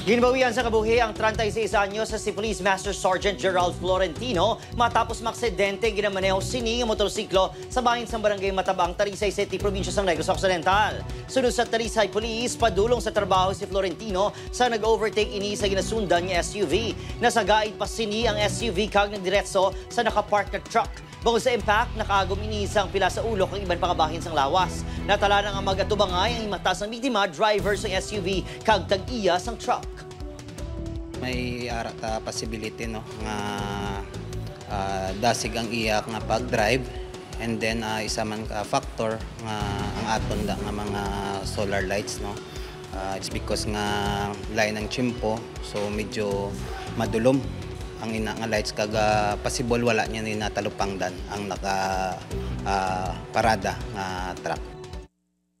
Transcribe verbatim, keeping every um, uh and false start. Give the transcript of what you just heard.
Ginbawian sa kabuhi ang treinta y seis anyos sa si Police Master Sergeant Gerald Florentino matapos maaksidente ginamaneho sini nga motorsiklo sa bahin sa barangay Matabang, Talisay City, probinsya sang Negros Occidental. Sunod sa Talisay Police, padulong sa trabaho si Florentino sa nag-overtake ini sa ginasundan nga S U V. Nasagaid pa sini ang S U V kag nagdiretso sa nakapark nga truck. Bangod sa impact, nakaagom ini sang pila sa ulo kag iban pa nga bahin sang lawas. Natala na nga mag-atubangay ang himata sang biktima, driver sang S U V, kag tag-iya sang truck. May ara ka possibility, no, nga ah, dasig ang iya nga pag-drive, and then ah, isa man ka factor nga ang aton da nga mga solar lights, no, ah, it's because nga lain ang tiyempo, so medyo madulom ang ina nga lights kag ah, possible wala niya ni natalupangdan ang naka ah, parada nga truck.